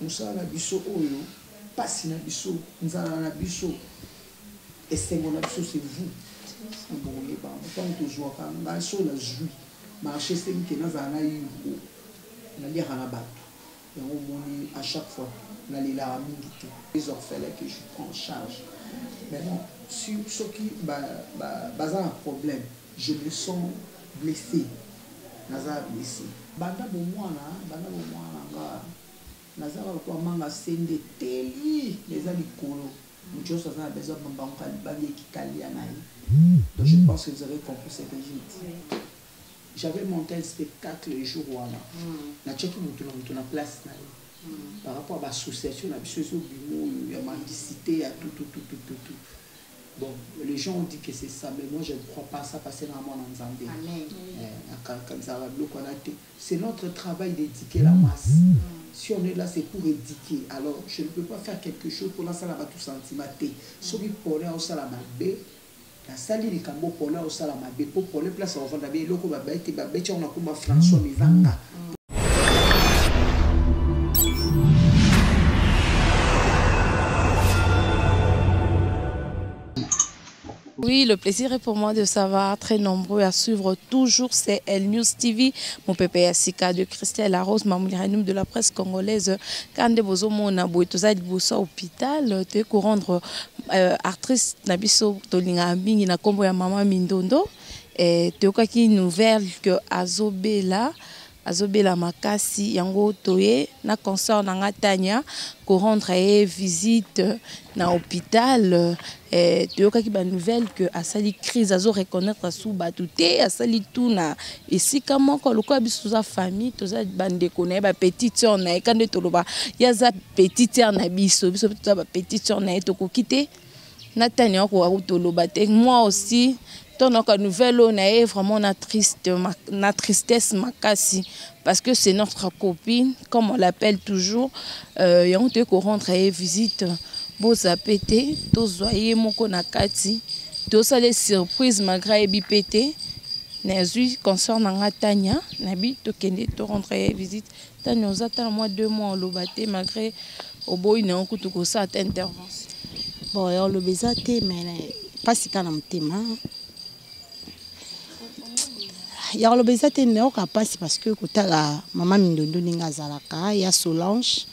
Mosala na biso oyo, pasi na biso, nzala na biso, esengo na biso, c'est vous. Bokoyeba yango ntango tozwaka. Ngai so nazwi marché, esengi ke nazala na yugo, naliaka na bato. Yango omoni, à chaque fois nalelaka mingi te. Les orphelins que je prends en charge, mais bon, si soki baza na problème, je me sens blessé, naza blessé. Banda bomwana, banda bomwana nga nazaka lokola manga sende teli, eza likolo, moto nyonso aza na besoin bambango bangi ekitalia na ye. Donc je pense que vous avez compris ce que j'ai dit. J'avais monté un spectacle le jour wana, natiaki moto na moto na place na ye par rapport à baassociation na biso ezobima oyo ya mendicité ya tutututututu. Bon, les gens ont dit que c'est ça, mais moi je ne crois pas ça, parce que na mwana Nzambe nakanisaka biloko wana te. C'est notre travail d'éduquer la masse. Si on est là, c'est pour éduquer. Alors je ne peux pas faire quelque chose pour nasala bato sentiment te. Soki pole aosala mabe, nasali likambo, pole aosala mabe mpo pole place aovanda be eloko babeti babeti yango nakoma François Mivanga. Oui, le plaisir est pour moi de savoir très nombreux à suivre toujours c'est El News TV, mon pépé Sika de Christelle La Rose, Mamouli de la presse congolaise. Kande bozomona boye toza liboso hôpital, te ko rendre actrice na biso tolinga mingi na kombo ya mama Mindondo et toyokaki nouvelle que azobela, azobela makasi. Yango toye na consort na nga Tania ko rendre ye visite na hôpital. Toyokaki ba nouvelle que asali crise, azo reconnaître su bato te, asali tout na esika moko. Lokola biso toza famille, toza bandeko na ye, ba petite sœur na ye, kande toloba ye aza petite sœur na biso, biso toza ba petite sœur na ye, tokoki te na Tania akoka toloba te. Moi aussi tonoka nouvelle oyo na ye, vraiment na triste, na tristesse makasi, parce que c'est notre copine, comme on l'appelle toujours. Yango toye korendre ye visite. Bozape te, tozwa ye moko na kati, tosala surprise malgré ayebi mpe te. Nazwi consort na nga Tania, nabi tokende torendre ye visite. Tania, oza tala mwa 2 mois oloba te, malgré oboyi na yo kutu kosala ta intervention. Bon, ya oloba eza te, mais mpasi kaka na motema. Ya koloba eza te, nayoka mpasi parce que kotala mama Mindondo ndenge azalaka, ya Solange,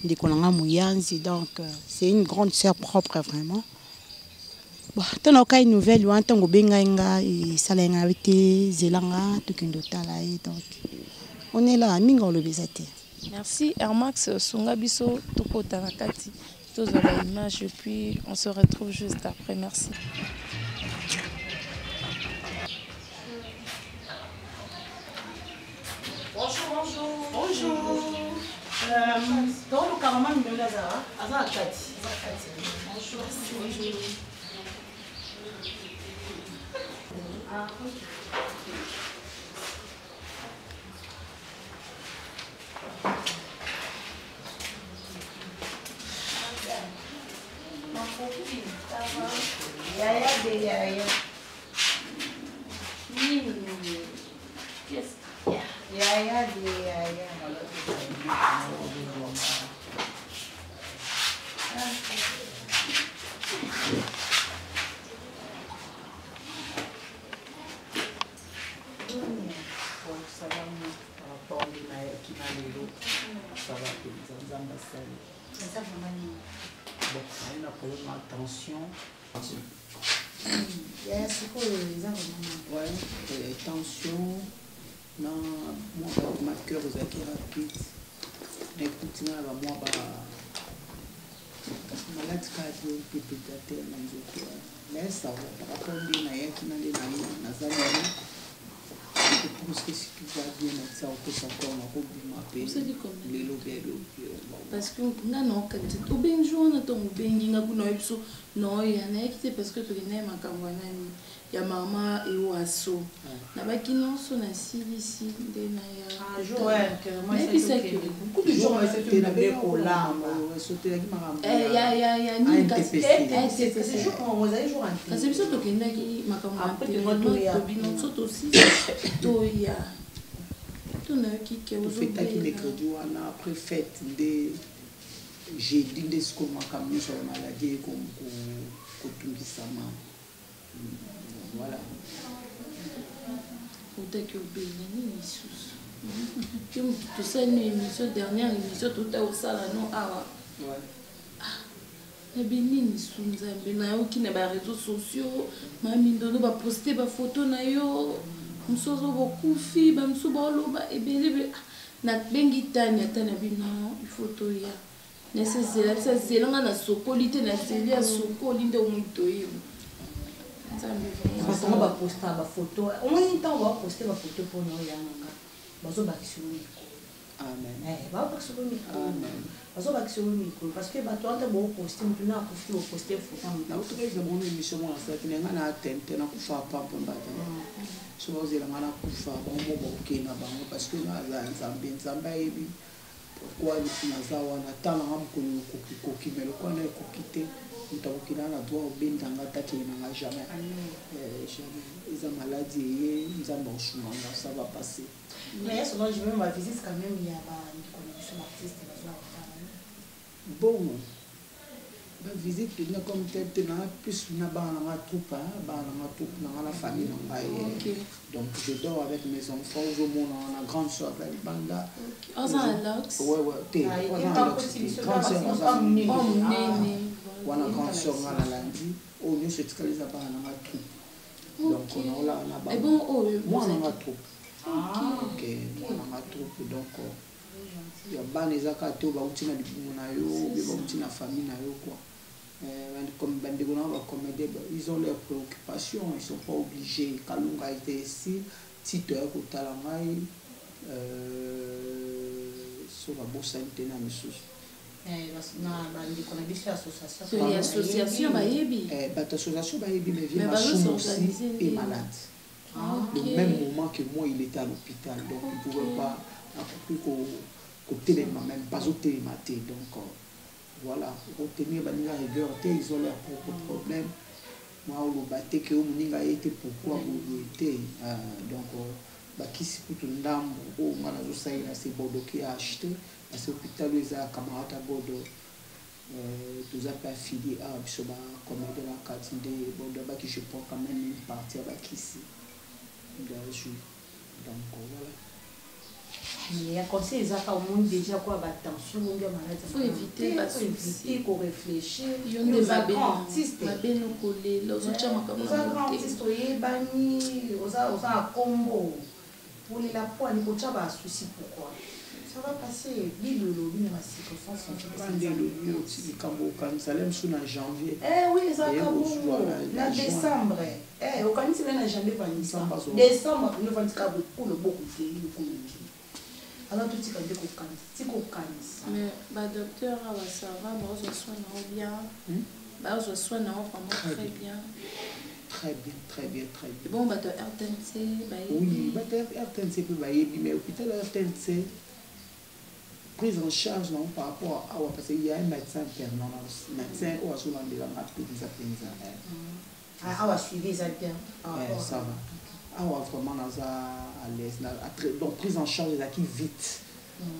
ndeko na nga moyanzi, donc c'est une grande sœur propre vraiment. Bon, ntango nayoka ye nouvelle wana, ntango obengai nga, esala ye ngai te, zela nga tokende otala ye. Donc on est là, mingi oloba eza te. Merci Airmax. Sunga biso tokota na kati, tozwa baimage et puis on se retrouve juste après. Merci. Bonjour, bonjour. Bonjour. Toluka mama Mindondo, aza aza na kati. Bonjour. Bonjour. Ah, ok. Yaya de yaya. Nini? Qu'est-ce qu'il y a? Yaya de yaya. Salamu par rapport nde nayaki na lelo, ça va mpenza, Nzambe asali. Eza vraiment nini? Bon, naye na problème ya tension. Yaya, sikoyo eza vraiment nini? Ouais, tension na mwa battement de cœur ezalaki rapide, na ekuti nga na bamwa ba maladi kaka te pepeta te na nzoto. Mais ça va par rapport nde nayaki na nde naza lelo. Je pense que si tout va bien, médecin opesa encore, nakobima mpe lelo belo. Parce que nga naokanisa obengi jour wana, ntongo obengi nga kuna, oyebi biso naoya, nayaki te parce que tokenda ye makambo ya nani, ya mama Ewaso, nabaki nyonso nasilisi nde nayayebisaki. Sotelaki makambo. Ya nini kasi, biso tokendaki makambo ya tobino so tosisi toya, to nayoki ke tofetaki mercredi wana, après fête nde. Jeudi nde sikoyo makambo nyonso ya maladie eye kotungisama. Voilà. Otaki obela nini lisusu? Yo motu tosali no émission, dernière émission tota kosala no awa. Nabi nini su Nzambe, nayoki na ba réseaux sociaux mamindondo baposte bafoto na yo, mosusu azo bokufi, bamosusu baoloba ebele ebele. Nabengi Tania, Tania bi non, il faut toya. Nese zela bisa zela nga na sokoli te, na zeli ya sokoli nde omoni toyeba. Nzambe vraiment. Bato baposta bafoto, omoni ntango baposte bafoto mpona oya na nga, bazobakisa yo mikolo. Amen. Bazobakisa yo mikolo. Bazobakisa yo mikolo parce que bato wana boposte motu na akufi, boposte foto. Nautokaisa bango émission moko nasalaki na ngai na atente nakufa pampa te. So bazela ngai nakufa, bango mo bakokende na bango parce que naza Nzambe. Nzambe ayebi pourquoi naza wana. Ta nanga mokolo ekoki koki, mais lokola na ekoki te, moto akoki na na droit obendanga takele nanga jamais. Jamais. Eza maladie eye, Nzambe akosunga nga, ça va passer. Mais souvent je même ba visite quand même ya ba ndeko na biso artiste bazwa kotala. Bon, bavisite mpenza comme tel te, na plus na bana nanga troupe, bana nanga troupe nanga na famille na ngai. Donc je dors avec mes enfants, ozomona na grande soeur aza libanda. Oza na lox? Ouais, te, oza na lox te, grande soeur aza monene wana, grande soeur nga nalandi. Oyo nyonso etikali eza bana nanga troupe, donc naolala na bango, mwana nanga troupe. Ok, mwana nanga troupe. Donc ya bana eza kaka te oyo bauti na libumu na yo, obe bauti na famille na yo quoi. Comme bandeko na bacomédien, ils ont leurs préoccupations, ils sont pas obligés. Kalunga était ici, Tito ya kotala ngai, so babosani te na misusu. Na bandeko na biso ya association. Association bayebi. Bato association bayebi, mais vieux Masumu aussi est malade le même moment que moi, il était à l'hôpital, donc il pouvait pas, akoki kotelema même bazotelema te. Donc voilà, retenir baninga rigueur te, ils ont leur propre problème. Moi oloba te ke o moninga ye te, pourquoi boye te. Donc bakisi kutu ndambo oyo nga nazosalela, c'est Bodo qui a acheté, parce que hôpital oyo eza ya camarade ya Bodo, toza mpe affilié awa biso bacomédien na kati. Nde Bodo abaki je prends quand même une partie ya bakisi ndazwi. Donc voilà. Ya conseil ezaka, omoni déjà kwa batension bongi ya maladi. Faut éviter. Faut éviter koréfléchir. Yo nde artiste mabe nokolela, ozotya makambo. Oza grand artiste, oyebani, oza na kombo, olela poani kotya basusi, pourquoi? Ça va passer. Bible elobi na bacirconstance. Nde elobi oti likambo okanisa le mosu na janvier. Oui, ezalaka bongo na décembre. Okanisi me na janvier, vandisa décembre, novandika bokolo bokokei lokolo. Alors totika nde kokanisa, tika kokanisa. Mais badocteur awa, ça va, bazwa soin na yo bien, bazwa soin na yo vraiment très bien. Très bien, très bien, très bien. Bon, bato RTNC bayebi? Oui, bato RTNC mpe bayebi, mais hôpital RTNC, prise en charge nango par rapport à awa, parce qu'il y a un médecin permanent, médecin oyo azolandelanga mpenza mpenza. Awa suivi eza bien? Ça va, awa vraiment naza à l'aise. Donc prise en charge ezalaki vite,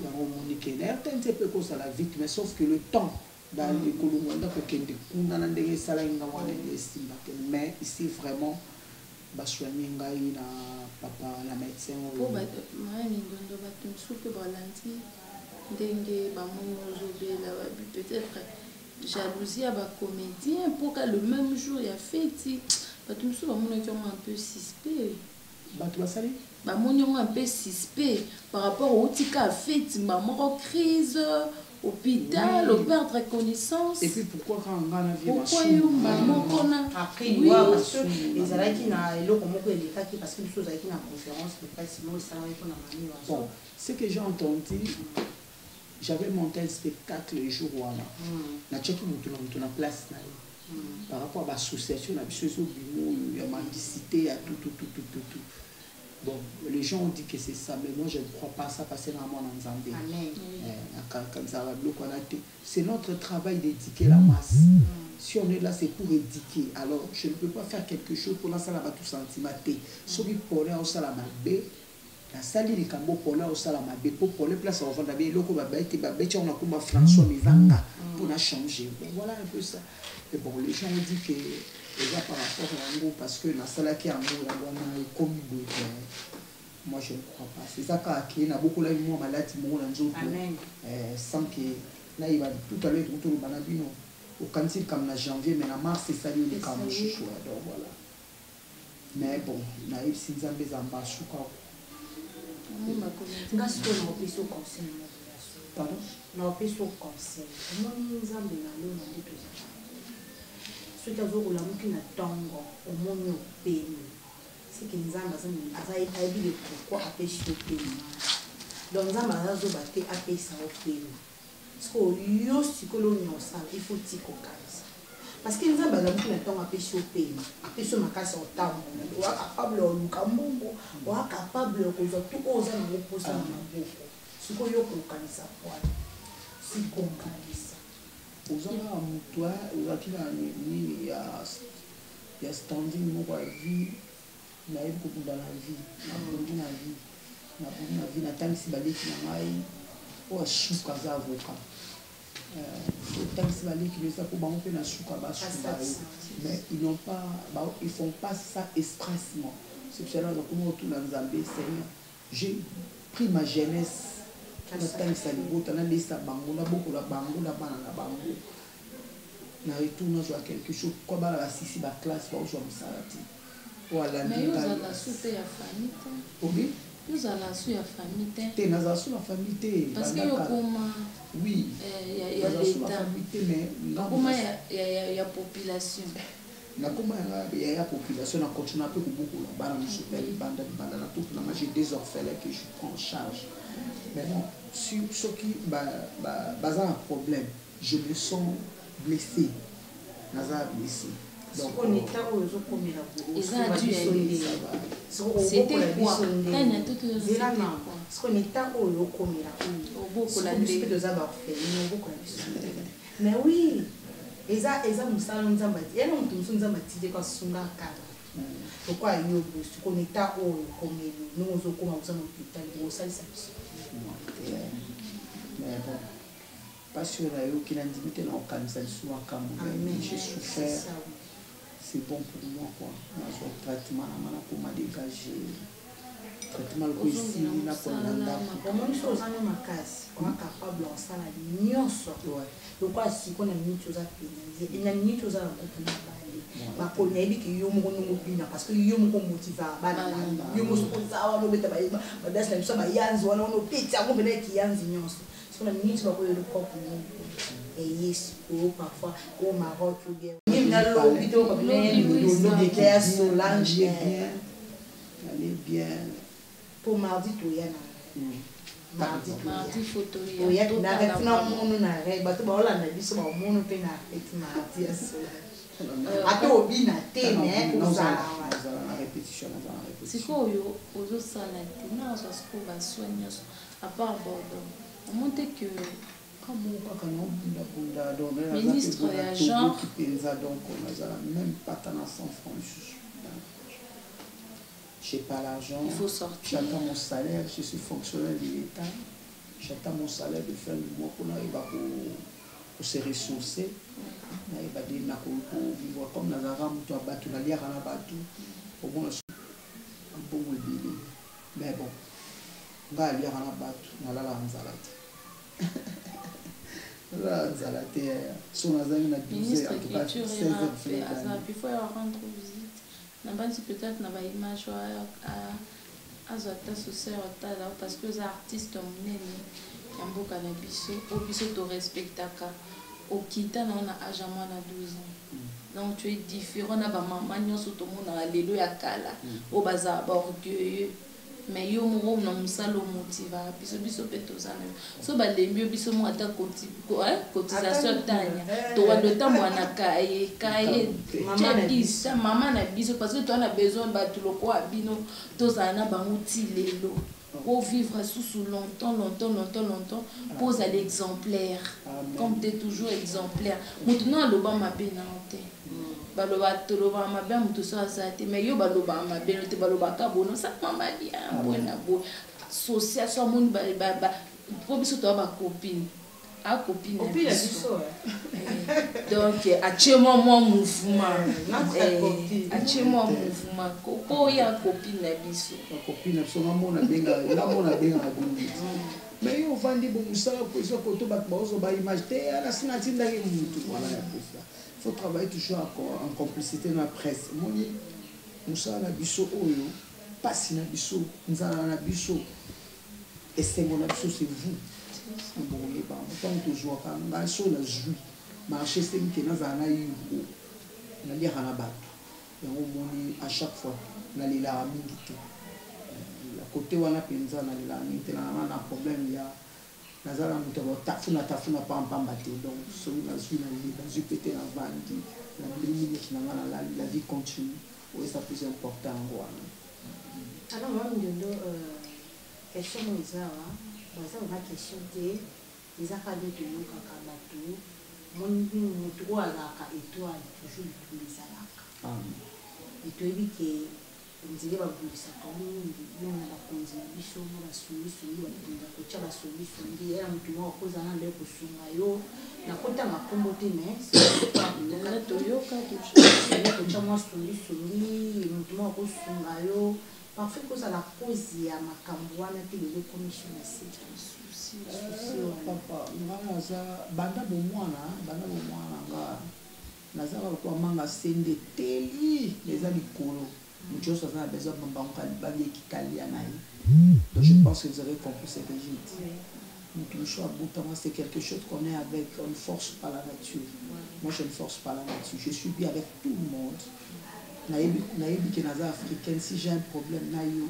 yango omoni ke na RTNC mpe ekozala vite, mais sauf que le temps kolongwa ndako okende kuna na ndenge esalaki nga wana esimba te. Mais ici vraiment basoigne ngai na papa na médecin. Oyo Mindondo, bato mosusu mpe balandi ndenge bamoni ozobela, babi peut-être jalousie ya bacomédien, mpoka le même jour ya feti, bato mosusu bamonaki yango un peu suspect. Bato basali? Bamoni yango un peu suspect par rapport outika feti, moko crise, hôpital, oui. Perdre connaissance. Et puis pourquoi quand nga na vie? Pourquoi yo moko na Après, oui, parce que ezalaki na eloko moko elekaki, parce que biso ozalaki na conférence de presse mo esalamaki mpona mami. Bon, ce que j'ai entendu, j'avais monté un spectacle le jour wana, natiaki motu na motu na place na ye par rapport à baassociation na biso ezobima oyo ya mendicité ya tout tout tout tout tout tout. Bon, les gens ont dit que c'est ça, mais moi je ne crois pas ça, parce que na mwana Nzambe nakanisaka biloko wana te. C'est notre travail d'éduquer la masse. Si on est là, c'est pour éduquer. Alors je ne peux pas faire quelque chose pour nasala bato sentiment te. Soki pole aosala mabe, nasali likambo, pole aosala mabe mpo pole place akovanda be eloko babeti, babeti yango na komba François Mivanga. Mpo na changer. Bon, voilà un peu ça. Et bon, les gens ont dit que eza par rapport à yango, parce que nasalaki yango, yango wana ekomi boye. Mais moi, je ne crois pas. C'est ça kaka ke nabokolaki mwa maladi moko na nzoto. Amen. Sans ke nayeba. Tout à l'heure tokotoloba na bino, okanisi likambo na janvier, mais na mars esali yo likambo mosusu. Donc voilà. Mais bon, nayebisi Nzambe, eza mbasuka. Nga sikoyo naopesi yo conseil moko ya so. Pardon? Naopesi yo conseil. Omoni, Nzambe na lona nde tozala. Soki azokolamuki na ntongo, omoni opemi, seke Nzambe aza ayebi le pourquoi apesi yo pema. Donc Nzambe aza zoba te apesa yo pema. Sikoyo yo, sikoyo oyo osala, il faut tika okanisa, parce que Nzambe azalaki na ntongo, apesi yo pema, apesi yo makasi ya kotambola, oza capable ya koluka mbongo, oza capable ya kozwa tu oyo oza nango mposa na maboko. Sikoyo yo kokanisa pwani sikokanisa. Oza kaka moto ozalaki na nini ya standing moko ya vie. Nayebi kobunda na vie, nabundi na vie, nabundi na vie, natangisi baleki na ngai. Oyo asuka aza avocat. Otangisi baleki no, eza mpo bango mpe na suka basunga yo. Mais ils n'ont pas, ils font pas ça expressement. C'est pour cela nakoma otuna Nzambe: Seigneur, j'ai pris ma jeunesse, natangisa libota, nalesa bango, nabokola bango na bana na bango, na retour nazwa quelque chose. Pourquoi bana basisi baclasse, baozwa mosala te? Oyo alandi. Mais yo ozala su te ya famille te? Obi? Yo ozala su ya famille te? Te, nazala su na famille te. Parce que yo koma Oui. ya Nazala su na l'État. famille te, mais okoma ya population. Nakoma yanga ya population, na continue mpe kobokola bana mosusu mpe ya libanda libanda na tuku nanga. J'ai des orphelins que je prends en charge. Mais bon, si soki baza na problème, je me sens blessé, naza blessé. Donc sikoyo neta oyo ozokomela Eza dû ya nini? obokola biso. Tania, toto. Nzela na sikoyo neta oyo okomela oyo. Obokola biso mpe nde. Toza baorphelin, obokola biso nde. Mais oui, eza mosala Nzambe ati yana moto mosusu Nzambe atindi ko asunga kala lokwa yo boye. Sikoyo neta oyo okomeli, ndenge ozokoma, oza na hôpital, osalisa biso. Mais bon, mpasi oyo nayoki, nandimi te na kokanisa lisusu makambo. Amen. J'ai C'est souffert. ça, oui. C'est bon pour moi, quoi. Nazwa traitement nanga, nakoma dégagé, traitement loko esili, nakona ndako. Omoni, so oza no makasi, oza capable ya kosala nyonso. Lokola sikoyo na miniti oza pénalisé, na miniti oza na groupe mibale, bakoni nayebi ke yo moko ndongo obina, parce que yo moko motivaka bana na yo moko. Soki oza wana, obeta badanse na biso ya bayanzi wana wana, obeti yango mpena ekiyanzi nyonso. Siko na miniti bakoyo propre moko eye sikoyo, parfois au Maroc ou bien nalobi to Lobi. ya Solange. Bien, allez bien. Po mardi toya na mardi. Mardi photo. Oya na rete na monu na re bato baolanda biso, bamonu mpe na rete mardi ya Solange, ata obina te, mais ozala wana. Nazala na répétition, nazala na répétition. Sikoyo ozosala te, nazwa sikoyo basoin nyonso à part Bordeaux, omoni te que Kamo kaka naobundabunda. Donc Ministre ya genre. Mpenza, donc nazala même pata na 100 francs lisusu. J'ai pas l'argent. Il faut sortir. J'attends mon salaire, je suis fonctionnaire de l'État, j'attends mon salaire de fin du mois mpona yeba kose ressourcer, nayeba de nakovivre comme nazalaka moto ya bato, naliaka na bato, omona mbongo ebele. Mais bon, ngai aliaka na bato, nalalaka nzala te, nalalaka nzala te. So nazangi na 12, Ministre en tout cas culture 16 heures. Aza before ya rendre visite, nabandi peut-être na baimage oyo azwa ata social otala, parce que oza artiste monene ya mboka na biso oyo biso torespectaka. Okita nao na age ya mwana 12 ans, donc tu es différent na bamama nyonso tomonaka lelo ya kala oyo bazala baorgueilleux. Mais yo moko na mosala omotivaka biso, biso mpe toza na yo. So balembi yo, biso moko ata cotisation tanya towanda otambola na kaye kaye tia mama na biso, parce que toza na besoin bato lokola bino, tozala na bango ti lelo po vivre susu longtemps, longtemps, longtemps, longtemps, mpo ozala exemplaire comme t'es toujours exemplaire. Moto no aloba mabe na yo te. Baloba, tolobaka mabe ya moto so aza te, mais yo balobaka mabe no te, balobaka bono sa mama bien boye na boye social. So amoni mpo biso toya bacopine. Akopi na biso, donc atie mwa mouvement, atie mwa mouvement po oyo akopi na biso. Akopi na biso. Ngamona bengaka bino, mais yo ovandi bo mosala eza koto, bato bazozwa baimage te. Ana si natindaki mutu wana ya président. Faut travailler toujours en complicité na presse. Omoni mosala na biso oyo, mpasi na biso, nzala na biso, esengo na biso, c'est vous bokoyeba bango. Ntango tozwaka, ngai so nazwi marché, esengi ke nazala na yugo, naliaka na bato yango. Omoni, à chaque fois nalelaka mingi te kote wana mpenza, nalelaka mingi te. Nanga na problème ya naza na moto ya tafuna tafuna pampamba te. Donc soki nazwi, nali nazwi mpe te, navandi na 2 minutes na nga, nalali, la vie continue. Oyo eza plus important, yango wana. Alors, mama Mindondo, question mo eza awa, baza vraiment question te, eza kaka nde toyokaka bato. Moni motu oyo azalaka étoile, toujours bitumba ezalaka. E toyebi ke nzela babundisaka mingi, même na bakonzi na biso na basongisongi, bakonzi kotia basongisongi ya motu moko akozala na nde kosunga yo. Nakotanga nkombo te, mais toyoka. Kotia mwa songisongi, motu moko akosunga yo. Parfois kozala cause ya makambo wana te, lelo ekomi na se. Papa, nga naza banda bomwana, banda bomwana nga nazaka lokola manga sende teli eza likolo. Moto nyonso aza na besoin bambango libanga ekikalia na ye. Donc je pense que vous avez compris ce que j'ai dit. Moto mosusu abotama, c'est quelque chose qu'on est avec, on ne force pas la nature. Moi, je ne force pas la nature, je suis bien avec tout le monde. Nayebi ke naza africaine. Si j'ai un problème na yo,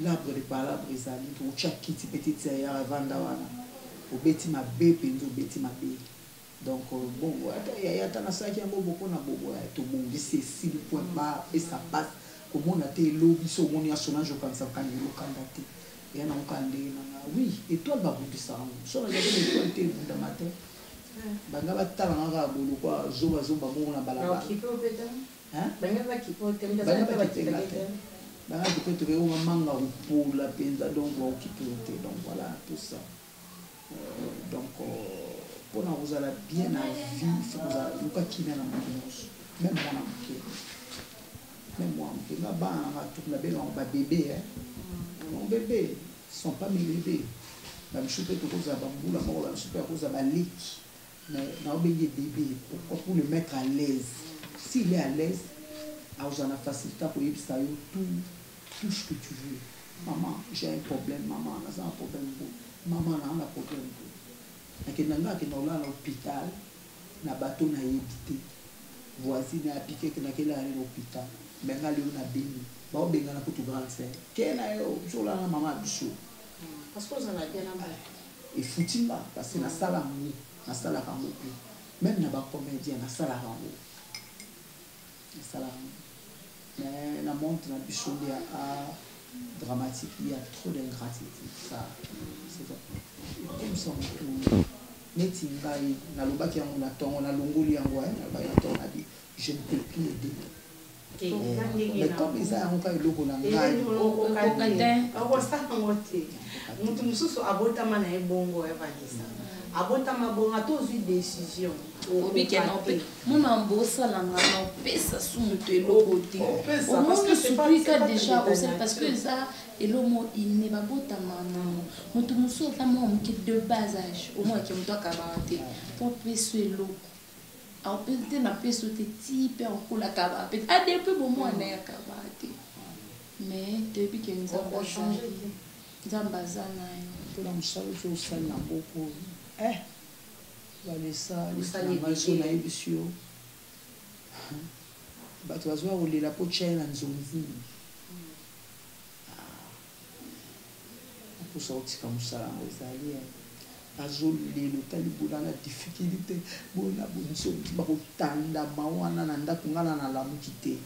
l'arbre de palabre ezali, tokotya kiti, petite sœur evanda wana. Obeti mabe mpenza, obeti mabe. Donc bon, ata ata nasalaki yango boko na bobo, tobongisi, esili, point barre. Esa passe komona te. Elobi so omoni ya Solange, okanisa okangeli okanda te, eya nango kaka ndenge nanga. Oui, étoile babundisa yango. So nazalaki na étoile te, ebundama te. Banga batalanga kaka bolokwa zobazoba moko na balabala. Banga bakitenga te, banga kipe toke manga kopola mpenza, donc baokipe te. Donc voilà tout ça. Donc mpona kozala bien na vie, faut kozala luka kimia na moto nyonso, même mwana moke, même mwana moke. Nga bana nanga tuku nabengango babébé, mon bébé, sont pas mes bébés. Bamisu mpe tokozala bambula moko, bamisu mpe akozala baleki, mais naobengi bébé. Pourquoi? Pour le mettre à l'aise. S'il est à l'aise, akozala na facilité akoyebisa yo tout, tout ce que tu veux. Maman, j'ai un problème. Maman, naza na problème boye. Maman, naa na problème boye. Nakenda, nga akenda kolala na hôpital na bato nayebi te. Voisine apike, nakelala na hôpital, mais nga lelo nabengi, baobengana kutu grande sœur ke na yo, biso olala na mama ya biso. Parce que ozala bien na bato. Efuti nga parce que nasala yango, nasalaka yango mpe même na bacomédien, nasalaka yango, nasalaka yango. Mais na monde na biso nde ya art dramatique, il y a trop d'ingratitude, ça c'est vrai. Ekomisa motu neti ngai. Nalobaki yango na ntongo, nalongoli yango, nalobaki na ntongo, nabi je ne peux plus aider, mais comme eza yango kaka eloko na ngai. Okosala yango te. Motu mosusu abotama na ye bongo, evandisa abotama bongo, ata ozwi décision. Obikena mona mbosalanga na opesa su moto eloko te. Omoni surtout ka déjà osali, parce que eza elomo ine babotama nango. Moto mosusu ata mwa moke de bas âge, omonake moto akabaka te po apesa eloko, aopesa te, napesa te ti mpe akokola, akabaka mpe ade mpe bomwana ye akabaka te. Mais toyebi ke Nzambe, Nzambe aza na yo. Mpona mosala ozo osali na mboka oyo, Vanessa, so nayebisi yo, bato bazwa kolela mpo tia ye na nzonzi. Akosa kotika mosala yango ezali azolela. Otali bona na difficulté, bona bonzonzi bakotandama wana na ndako. Nga na nalamuki te,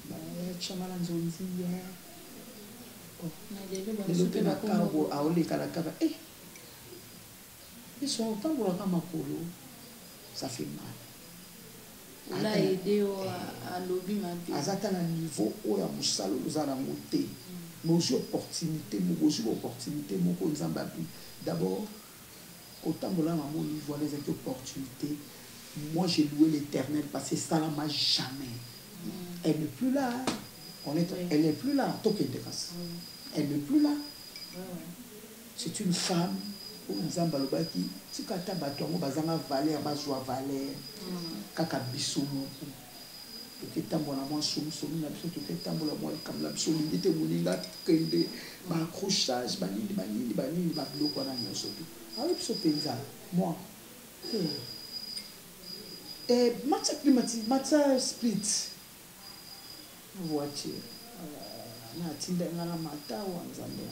batianga na nzonzi. Lelo mpe na karbo aoleka na kaka biso otambolaka makolo, ça fait mal. Ola aide oyo alobi mabe. Aza ata na niveau oyo ya mosala oyo oza nango te, mais ozwi opportunité moko, ozwi opportunité moko. Nzambe abi d'abord. Kotambola na mama Olive wana ezalaki opportunité. Moi, j'ai loué l'Éternel parce que esalama jamais. Elle n'est plus là, hein. On est, elle n'est plus là. Tokende kasi. Elle n'est plus là. C'est une femme oyo Nzambe alobaki tika ata bato yango bazanga valeur bazwa valeur kaka biso moko toketambola na mwa somisomi na biso, toketambola mwa likambo na biso, olingi te moninga kende baaccrochage banini banini banini babiloko wana nyonso te. Ayo biso mpenza moi eh, matsa climati matsa split voiture na atinda nga na mata wa Nzambe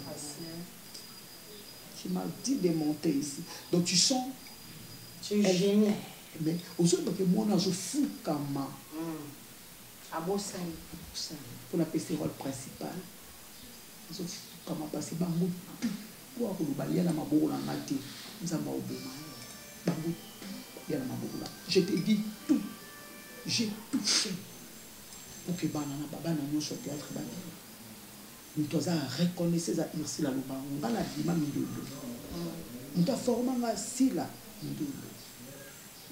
qui m'a dit de monter ici. Donc tu sens Tu es génie. Mais ozoyeba ke mwana azofukama. Abosani. Mpona apesa rôle principal, azofukama parce bango tu po akoloba lia na maboko na nga te, Nzambe aoboma bango tu lia na maboko na. Je te dis tout, j'ai tout fait pour que bana na babana nyonso théâtre babima. Moto aza reconnaissant eza Ursile. Aloba nga na bima mindondo, moto aforma nga Sila Mindondo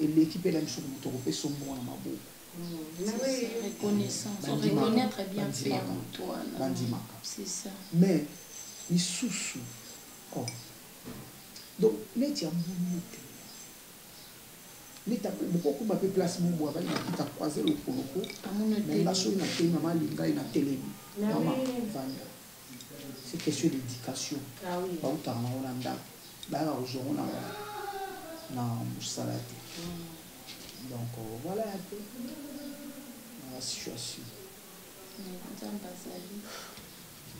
eleki mpe na biso moto akopesa mbongo na maboko. Reconnaissance, reconnaître bien fait ya moto wana. Bandimaka. C'est ça. Mais misusu, oh. Donc neti ya mbulu te, neti bokokoma mpe place moko boye, abali nakita croise lokoloko. Mais nga soki natelemi, mama alingai natelemi, mama vanda. C'est question d'éducation. Bautaka nango na ndako, bayaka kozwa ngo na mosala te. Donc voilà un peu la situation. Nzambe azali.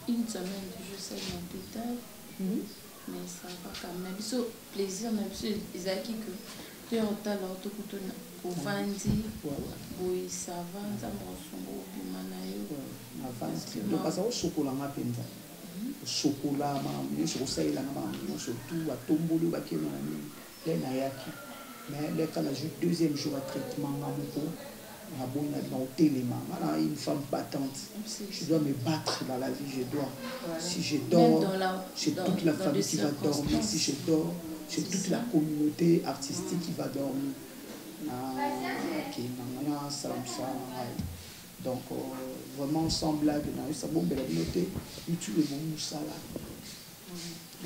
Une semaine toujours sali na hôpital, mais ça va quand même. Na biso plaisir na biso ezalaki que toya kotala tokuta ovandi boye, ça va, Nzambe akosunga, obima na yo. Navandi, donc aza kosokolanga mpenza, kosokola makambo nyonso, kosalelanga makambo nyonso tu, batomboli oyo bakende na nini le nayaki. Mais leka nazwi deuxième jour ya traitement, nga moko naboyi na kotelema. Nga na une femme battante, je dois me battre dans la vie, je dois. Si je dors, c'est toute la famille qui va dormir. Si je dors, c'est toute la communauté artistique qui va dormir. Nakendanga nasala mosala na ngai. Donc vraiment, sans blague, nayesa bombela bino te, YouTube ebongi mosala.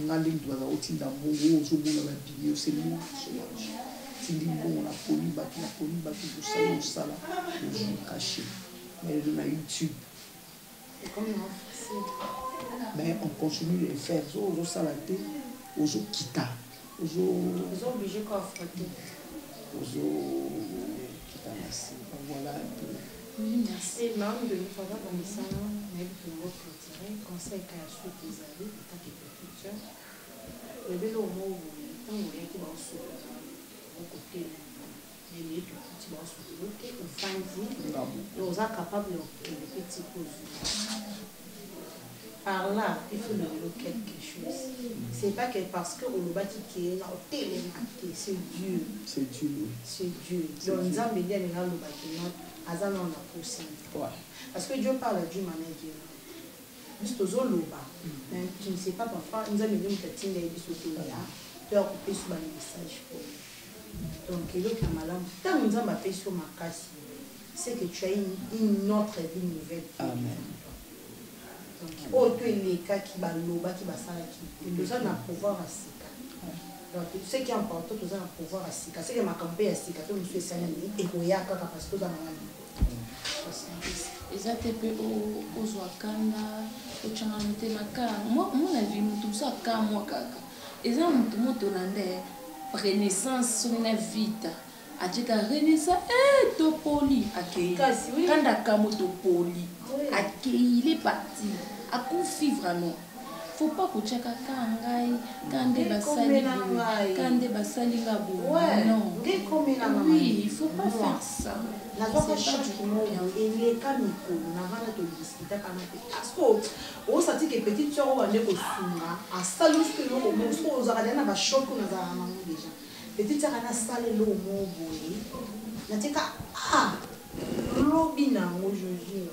Nga ndenge baza kotinda mbongo, ozomona babillets, c'est moi Solange tindi mbongo, naponi bato, naponi bato, bosali mosala, bozwi cachet. Mais lelo na YouTube, mais on continue de le faire. So ozosala te, ozokita, ozokita na se. Voilà un peu. Oui, merci. Et même de papa komisana nayebi tolingo clôturer conseil ka ya suite ezali etake petite sœur lebeli omo boye ntango oyaki baosokola okotela lelo tokuti baosokola te, ofandi, oza capable ya kokende mpe tika ozwi. Par là, il faut lelo quelque chose, c'est pas que parce que olobaki ke na otelema te, c'est Dieu. C'est Dieu. C'est Dieu. Donc Nzambe nde alingi alobaki no aza nano na posa, parce que Dieu parle d'une manière différente. Biso tozoloba, mais tu ne sais pas, parfois Nzambe nde moto atinda ye biso toya toya kopesa bamessage oyo. Donc eloko ya malamu, ntango Nzambe apesi yo makasi, c'est que tu as une autre vie nouvelle. Amen. Donc oyo to elekaki, balobaki, basalaki, toza na pouvoir ya sika. Donc ce qui est important, toza na pouvoir ya sika, c'est que makambo mpe ya sika to mosusu esalemi ekoya kaka parce que toza na ngani. Eza te mpe ozwa kanda, otyanga motema ka mona vi motu mosu akamwa kaka. Eza motu moto olanda Renaissance, soki na Vita atieka Renaissance e topoli, akei kanda kamo topoli, akei, il est parti, akufi. Vraiment, faut pas kotiaka ka ngai ka nde basali boye, ka nde basali nga boye. Non, oui, il faut pas faire ça. Nazwaka choc moko eleka mikolo navanda todiskutaka na mpe parce que osati ke petite sœur oyo bande kosunga asali soki eloko moko, soki ozalaka deja na bachoc oyo nazalaka nango déjà, petite sœur ana asala eloko moko boye, natika ah lobi nango, je jure,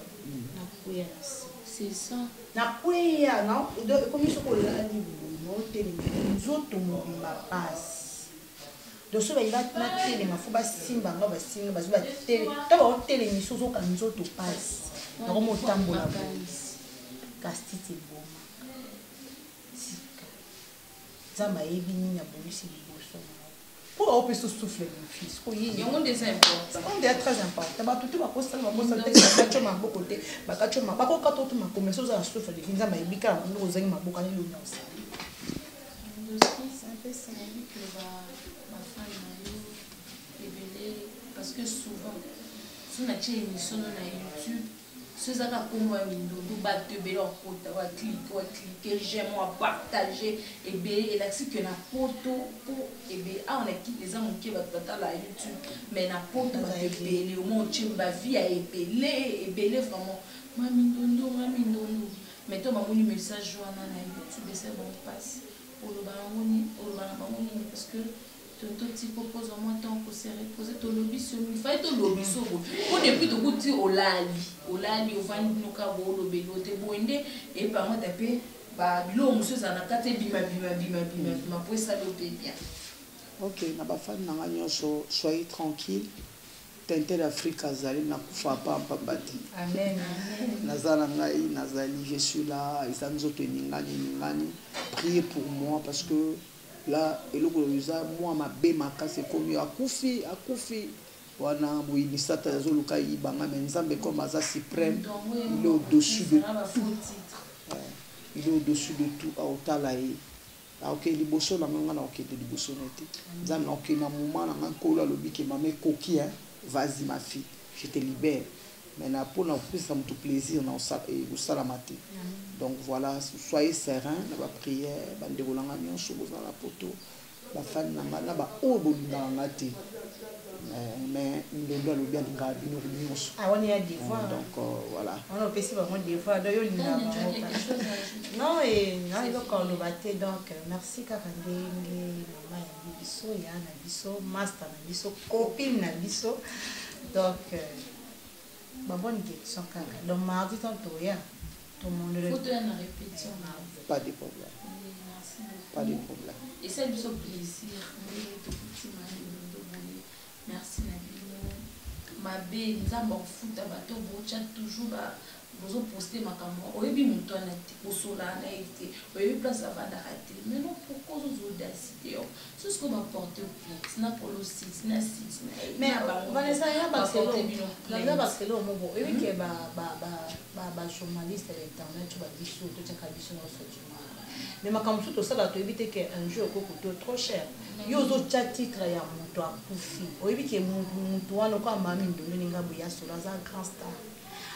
nakweya na se. C'est ça. Nakweya, ekomi soki olali boye naotelema, nzoto mobimba pasi. Donc soki balingi natelema, fo basimba nga, basimbi nga, bazwi batele to baotelemisa, ozoka nzoto pasi, nakoma otambola boye. Gastrite eboma. Tika, Nzambe ayebi nini abongisi liboso na yo mpo aopesa souffle de vie. Sikoyo yango nde eza important. Nde ya très important. Bato te bakosala, bakosala te, bakati yo maboko te, bakati yo, bakokata yo te makolo, mais so oza na souffle de vie, Nzambe ayebi kaka ndenge ozangi maboko ani elongi osala. C'est un peu ça, nayebi ke bafan na yo ebele, parce que souvent so natie émission no na YouTube, so ezaka nkombo ya Mindondo, bato ebele bakota, baclique, baclique j'aime, bapartage ebele. Elakisi ke na poto, po ebele awa na kini eza moke, bato batala YouTube, mais na poto bato ebele omoi otie bavues ya ebele ebele vraiment. Ma Mindondo, ma Mindondo, mais to bamoni message wana na YouTube, esa bango mpasi. Oloba yango nini? Oloba na bango nini? Parce que tonto tika okozwa mwa temps kose reposer. Tolobi so fai, tolobi so boye po depuis tokuti olali, olali, ovandi bino kaka boye, olobeli o te boye nde eyebango ta mpe biloko mosusu ezala na kati, ebima bima bima bima bima po esali o mpe bien. Ok, na bafani na nga nyonso, soyez tranquille. Tintin d'Afrique azali, nakufa pamba te. Amen. Naza na ngai, nazali, je suis là. Eza nzoto eningani eningani. Priez pour moi, parce que là eloko oyo eza mwa mabe makasi ekomi. Akufi, akufi wana moyini Satan azoluka yibanga, mais Nzambe comme aza suprême, il est au-dessus de tout, il est au-dessus de tout. Aotala ye, aokende liboso na nga, nga na okende liboso na ye te. Nzambe, na okende na moment na nga. Nkolo alobi ke mama ekoki, hein, vas-y ma fille, je te libère. Mais na mpona kopesa moto plaisir na ekosalama te. Donc voilà, soyez serein na baprière. Bandeko na nga nyonso bozala na poto, bafani na nga na baoyo bolingaka nga te, mais Ndondo alobi alingaka bino nyonso. Ah, wana ya devoir. Donc voilà. Wana opesi bango devoir, donc yo olingaka bango. Non, e na eloko oloba te. Donc merci kaka ndenge mama yambi biso, ya na biso, master na biso, copine na biso. Donc babonne question kaka. Donc mardi tant toya tomondele. Pas de problème, pas de problème. Esali biso plaisir ndenge tokuti Mindondo boye. Merci na bino. Mabe Nzambe akofuta bato botya toujours bozoposte makambo. Oyebi moto wana te, kosola na ye te, oyebi place avandaka te, mais non, pourquoi ozozwa audacité yo so sikoyo baporte plainte na kolo site, na site na Vanessa ya Barcelone moko? Oyebi ke bajournaliste ya internet oyo babiso totiaka biso nyonso du mal, mais makambo mosusu tosala, toyebi te ke un jour okokuta trop cher. Yo ozotya titre ya moto akufi, oyebi ke motu wana okoa mami Ndondo ndenge aboya solo, aza grand star,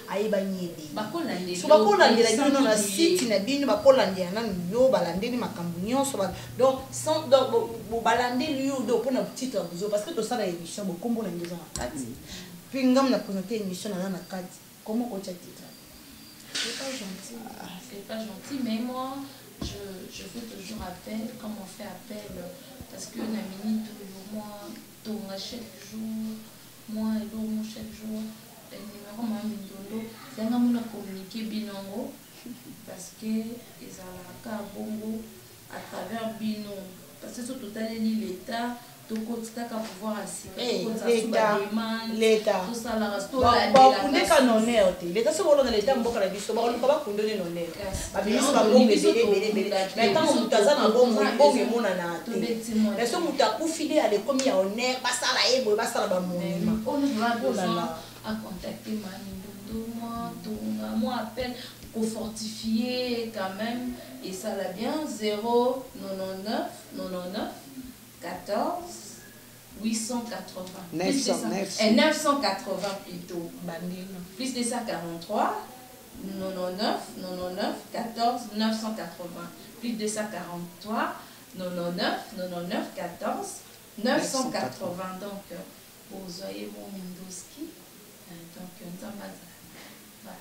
ayebani ebele. So bakolandela bino na site na bino, bakolandela nanu yo, balandeli makambo nyonso. Donc balandeli yo do mpona titre bozo, parce que tosala émission, bokombo na nde eza na kati, puis ngambo na présente émission, naza na kati. Comment kotya titre? C'est pas gentil. C'est pas gentil, mais moi, je fais toujours appel, comme on fait appel, parce que na minute, moi, tonga chaque jour, moi, elongo chaque jour, numéro ma Mindondo, zanga mona communiquer binongo, parce que ezalaka bongo à travers bino, parce que so totaleli l'état, tokotitaka pouvoir ya sika. Leta bakundeka nonere te. Leta soki olonda leta mboka na biso, bakoluka bakunde nde nonere, babimisi bambongo ebele ebele ebele. Mais ntango moto aza na bongo, mbongo emonana te. Mais so moto akufi nde alekomi ya honneur, basala ye boye, basala bamonima. À contacter Mami Ndondo, moi, Tonga, moi appel pour fortifier quand même, et ça l'a bien, 0 99 99 14 880. 900, 900. Et 980 plutôt. Plus 243 99 99 14 980. Plus 243 99 99 14 980. Donc, vous voyez mon Mindoski. Donc, Nzambe. Bye.